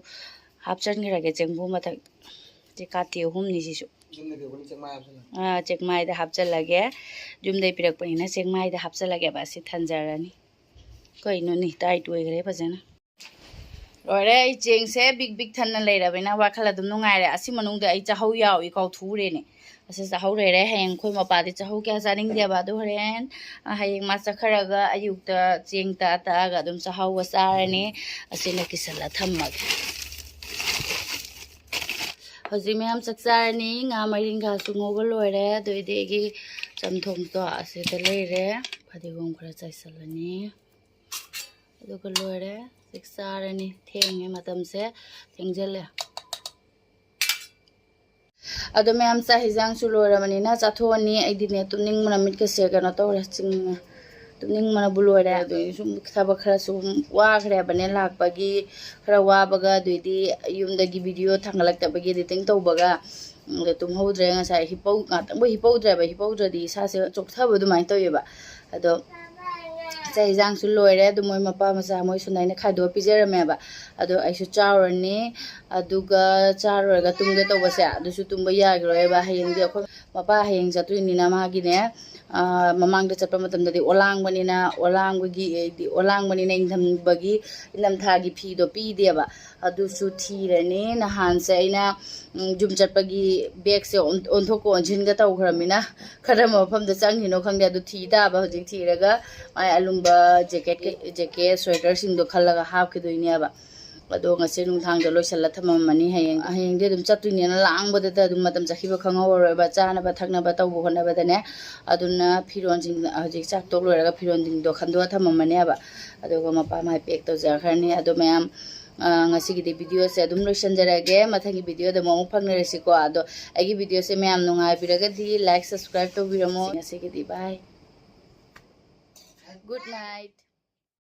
ꯍꯥꯞꯆꯟꯈ꯭ꯔꯒꯦ ꯆꯦꯡꯕꯨ ꯃꯊꯛ꯫ ꯁꯤ ꯀꯥꯇꯤ ꯑꯍꯨꯝꯅꯤ ꯁꯤꯁꯨ꯫ ꯌꯨꯝꯗ ꯄꯤꯔꯛꯄꯅꯤ ꯆꯦꯡꯃꯥꯏ ꯍꯥꯞꯆꯜꯂꯒꯦ꯫ ꯑꯥ, ꯆꯦꯡꯃꯥꯏꯗ ꯍꯥꯞꯆꯜꯂꯒꯦ꯫ ꯌꯨꯝꯗꯩ ꯄꯤꯔꯛꯄꯅꯤꯅ ꯆꯦꯡꯃꯥꯏꯗ ꯍꯥꯞꯆꯜꯂꯒꯦꯕ꯫ ꯑꯁꯤ ꯊꯟꯖꯔꯅꯤ꯫ ꯀꯩꯅꯣꯅꯦ, ꯇꯥꯏꯠ ꯑꯣꯏꯈ꯭ꯔꯦ ꯐꯖꯅ꯫ ꯂꯣꯏꯔꯦ, ꯑꯩ ꯆꯦꯡꯁꯦ ꯕꯤꯛ ꯕꯤꯛ ꯊꯟꯅ ꯂꯩꯔꯕꯅꯤꯅ ꯋꯥꯈꯜ ꯑꯗꯨꯝ ꯅꯨꯡꯉꯥꯏꯔꯦ꯫ ꯑꯁꯤ ꯃꯅꯨꯡꯗ ꯑꯩ ꯆꯥꯍꯧ ꯌꯥꯎꯏ, ꯀꯥꯎꯊꯣꯛꯎꯔꯦꯅꯦ꯫ ꯑꯁꯤ ꯆꯥꯍꯧ ꯂꯩꯔꯦ꯫ ꯍꯌꯦꯡ ꯑꯩꯈꯣꯏ ꯃꯄꯥꯗꯤ ꯆꯥꯍꯧ ꯀꯌꯥ ꯆꯥꯅꯤꯡꯗꯦꯕ꯫ ꯑꯗꯨ ꯍꯣꯔꯦꯟ, ꯑ, ꯍꯌꯦꯡ ꯃꯥ ꯆꯠꯈ꯭ꯔꯒ ꯑꯌꯨꯛꯇ ꯆꯦꯡ ꯇꯛꯑ ꯇꯛꯑꯒ ꯑꯗꯨꯝ ꯆꯥꯍꯧꯕ ꯆꯥꯔꯅꯤ꯫ ꯑꯁꯤꯅ ꯀꯤꯁꯜꯂ ꯊꯝꯃꯒꯦ꯫ ꯍꯧꯖꯤꯛ ꯃꯌꯥꯝ ꯆꯥꯛ ꯆꯥꯔꯅꯤ꯫ ꯉꯥ ꯃꯔꯤꯡꯈꯥꯁꯨ ꯉꯧꯕ ꯂꯣꯏꯔꯦ꯫ ꯑꯗꯨꯏꯗꯤ ꯑꯩꯒꯤ ꯆꯝꯊꯣꯡꯗꯣ ꯑꯁꯤꯗ ꯂꯩꯔꯦ꯫ ꯐꯗꯤꯒꯣꯝ ꯈꯔ ꯆꯥꯏꯁꯜꯂꯅꯤ꯫ ꯑꯗꯨꯒ ꯂꯣꯏꯔꯦ꯫ ꯆꯥꯛ ꯆꯥꯔꯅꯤ꯫ ꯊꯦꯡꯉꯦ ꯃꯇꯝꯁꯦ, ꯊꯦꯡꯖꯤꯜꯂꯦ꯫ ꯑꯗꯣ ꯃꯌꯥꯝ ꯆꯥꯛ ꯍꯤꯟꯖꯥꯡꯁꯨ ꯂꯣꯏꯔꯕꯅꯤꯅ ꯆꯥꯊꯣꯛꯑꯅꯤ꯫ ꯑꯩꯗꯤꯅꯦ ꯇꯨꯝꯅꯤꯡꯕꯅ ꯃꯤꯠꯀꯁꯦ ꯀꯩꯅꯣ ꯇꯧꯔꯦ, ꯆꯤꯡꯉꯦ꯫ ꯇꯨꯝꯅꯤꯡꯕꯅꯕꯨ ꯂꯣꯏꯔꯦ꯫ ꯑꯗꯨꯒꯤ ꯁꯨꯝ ꯊꯕꯛ ꯈꯔ ꯁꯨꯝ ꯋꯥꯈ꯭ꯔꯦꯕꯅꯦ ꯂꯥꯛꯄꯒꯤ꯫ ꯈꯔ ꯋꯥꯕꯒ ꯑꯗꯨꯏꯗꯤ ꯌꯨꯝꯗꯒꯤ ꯚꯤꯗꯤꯑꯣ ꯊꯥꯡꯒꯠꯂꯛꯇꯕꯒꯤ editing ꯇꯧꯕꯒ, ꯎꯝ, ꯑꯗ ꯇꯨꯝꯍꯧꯗ꯭ꯔꯦ꯫ ꯉꯁꯥꯏ ꯍꯤꯞꯄꯧ-, ꯉꯥꯛꯇꯪꯕꯨ ꯍꯤꯞꯄꯧꯗ꯭ꯔꯦꯕ꯫ ꯍꯤꯞꯄꯧꯗ꯭ꯔꯗꯤ ꯏꯁꯥꯁꯦ ꯆꯣꯛꯊꯕ ꯑꯗꯨꯃꯥꯏꯅ ꯇꯧꯋꯦꯕ꯫ ꯑꯗꯣ ꯆꯥꯛ ꯍꯤꯟꯖꯥꯡꯁꯨ ꯂꯣꯏꯔꯦ꯫ ꯑꯗꯨ ꯃꯣꯏ ꯃꯄꯥ ꯃꯆꯥ ꯃꯣꯏ ꯁꯨꯃꯥꯏꯅ ꯈꯥꯏꯗꯣꯛꯑ ꯄꯤꯖꯔꯝꯃꯦꯕ꯫ ꯑꯗꯣ ꯑꯩꯁꯨ ꯆꯥꯔꯨꯔꯅꯤ꯫ ꯑꯗꯨꯒ ꯆꯥꯔꯨꯔꯒ ꯇꯨꯝꯒꯦ ꯇꯧꯕꯁꯦ ꯑꯗꯨꯁꯨ ꯇꯨꯝꯕ ꯌꯥꯈꯤꯔꯣꯏꯕ꯫ ꯍꯌꯦꯡꯗꯤ ꯑꯩꯈꯣꯏ ꯃꯄꯥ ꯍꯌꯦꯡ ꯆꯠꯇꯣꯏꯅꯤꯅ ꯃꯥꯒꯤꯅꯦ, ꯑ, ꯃꯃꯥꯡꯗ ꯆꯠꯄ ꯃꯇꯝꯗꯗꯤ ꯑꯣꯂꯥꯡꯕꯅꯤꯅ, ꯑꯣꯂꯥꯡꯕꯒꯤ, ꯍꯥꯏꯗꯤ ꯑꯣꯂꯥꯡꯕꯅꯤꯅ ꯏꯪꯊꯝꯕꯒꯤ, ꯏꯪꯊꯝꯊꯥꯒꯤ ꯐꯤꯗꯣ ꯄꯤꯗꯦꯕ꯫ ꯑꯗꯨꯁꯨ ꯊꯤꯔꯅꯤ꯫ ꯅꯍꯥꯟꯁꯦ ꯑꯩꯅ, ꯎꯝ, ꯌꯨꯝ ꯆꯠꯄꯒꯤ ꯕꯦꯒꯁꯦ ꯑꯣꯟ-, ꯑꯣꯟꯊꯣꯛꯀ ꯑꯣꯟꯁꯤꯟꯒ ꯇꯧꯈ꯭ꯔꯃꯤꯅ ꯀꯔꯝꯕ ꯃꯐꯝꯗ ꯆꯪꯉꯤꯅꯣ ꯈꯪꯗꯦ꯫ ꯑꯗꯨ ꯊꯤ ꯇꯥꯕ꯫ ꯍꯧꯖꯤꯛ ꯊꯤꯔꯒ ꯃꯥꯏ ꯑꯂꯨꯝꯕ ꯖꯦꯀꯦꯠ, ꯖꯦꯀꯦꯠ, ꯁ꯭ꯋꯦꯇꯔꯁꯤꯡꯗꯣ ꯈꯜꯂꯒ ꯍꯥꯞꯈꯤꯗꯣꯏꯅꯦꯕ꯫ ꯑꯗꯣ ꯉꯁꯤ ꯅꯨꯡꯗꯥꯡꯗ ꯂꯣꯏꯁꯤꯜꯂ ꯊꯝꯃꯝꯃꯅꯤ꯫ ꯍꯌꯦꯡ, ꯍꯌꯦꯡꯗꯤ ꯑꯗꯨꯝ ꯆꯠꯇꯣꯏꯅꯦꯅ ꯂꯥꯡꯕꯗꯇ ꯑꯗꯨꯝ ꯃꯇꯝ ꯆꯠꯈꯤꯕ ꯈꯪꯍꯧꯔꯔꯣꯏꯕ, ꯆꯥꯅꯕ ꯊꯛꯅꯕ ꯇꯧꯕ ꯍꯣꯠꯅꯕꯗꯅꯦ꯫ ꯑꯗꯨꯅ ꯐꯤꯔꯣꯟꯁꯤꯡ ꯍꯧꯖꯤꯛ ꯆꯥꯛ ꯇꯣꯛ ꯂꯣꯏꯔꯒ ꯐꯤꯔꯣꯟꯁꯤꯡꯗꯣ ꯈꯟꯗꯣꯛꯑ ꯊꯝꯃꯝꯃꯅꯦꯕ꯫ ꯑꯗꯨꯒ ꯃꯄꯥ ꯃꯥꯏ ꯄꯦꯛ ꯇꯧꯖꯈ꯭ꯔꯅꯤ꯫ ꯑꯗꯣ ꯃꯌꯥꯝ, ꯑ, ꯉꯁꯤꯒꯤꯗꯤ ꯚꯤꯗꯤꯑꯣꯁꯦ ꯑꯗꯨꯝ ꯂꯣꯏꯁꯤꯟꯖꯔꯒꯦ꯫ ꯃꯊꯪꯒꯤ ꯚꯤꯗꯤꯑꯣꯗ ꯑꯃꯨꯛ, ꯑꯃꯨꯛ ꯐꯪꯅꯔꯁꯤꯀꯣ꯫ ꯑꯗꯣ ꯑꯩꯒꯤ ꯚꯤꯗꯤꯑꯣꯁꯦ ꯃꯌꯥꯝ ꯅꯨꯡꯉꯥꯏꯕꯤꯔꯒꯗꯤ like, subscribe ꯇꯧꯕꯤꯔꯝꯃꯣ꯫ ꯉꯁꯤꯒꯤꯗꯤ bye꯫ Good night꯫